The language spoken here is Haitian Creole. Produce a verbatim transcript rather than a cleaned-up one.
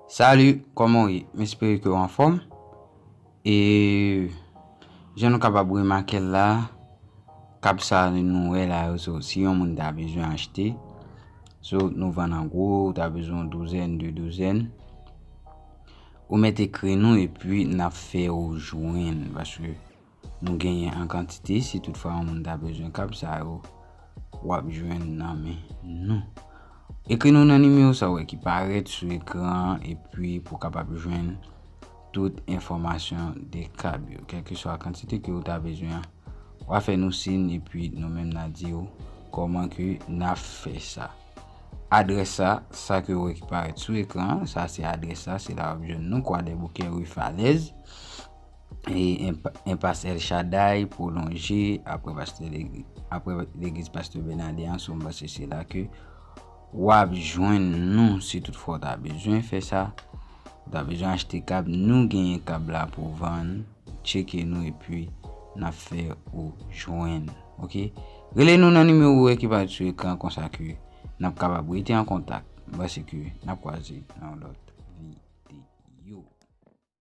Salut, kòman w ye? M espere ke w anfòm. E jan nou kapab remake l la, kab sa nou wè la yo, so, si yon moun ta bezwen achte, so, nou vann an gwo, ou ta bezwen yon douzèn, de douzèn, ou mèt ekri nou epi n ap fè ou jwenn, paske nou genyen an kantite. Si toutfwa yon moun ta bezwen kab sa yo, w ap jwenn nan men nou. Ekri nou nan nimewo sa w wè ki parèt sou ekran an, epi pou w kapab jwenn tout enfòmasyon de kab yo, kèlkeswa kantite ke w ta bezwen an. W a fè nou siy, epi nou menm n a di w kòman ke n ap fè sa. Adrès sa, sa ke w wè ki parèt sou ekran an, sa se adrès sa, se la w ap jwenn nou, Kwadèboukè, ri Falèz, e enp-, enpas El Shaddai, pwolonje, apre pastè legi-, apre legliz pastè Bènadè an, so m panse se la ke w ap jwenn nou, si toutfwa w ta bezwen fè sa, w ta bezwen achte kab, nou genyen kab la pou vann, tcheke nou epi n ap fè ou jwenn, oke? Rele nou nan nimewo w wè ki parèt sou ekran konsa ke n ap kapab rete an kontak, m panse ke n ap kwaze nan yon lòt videyo.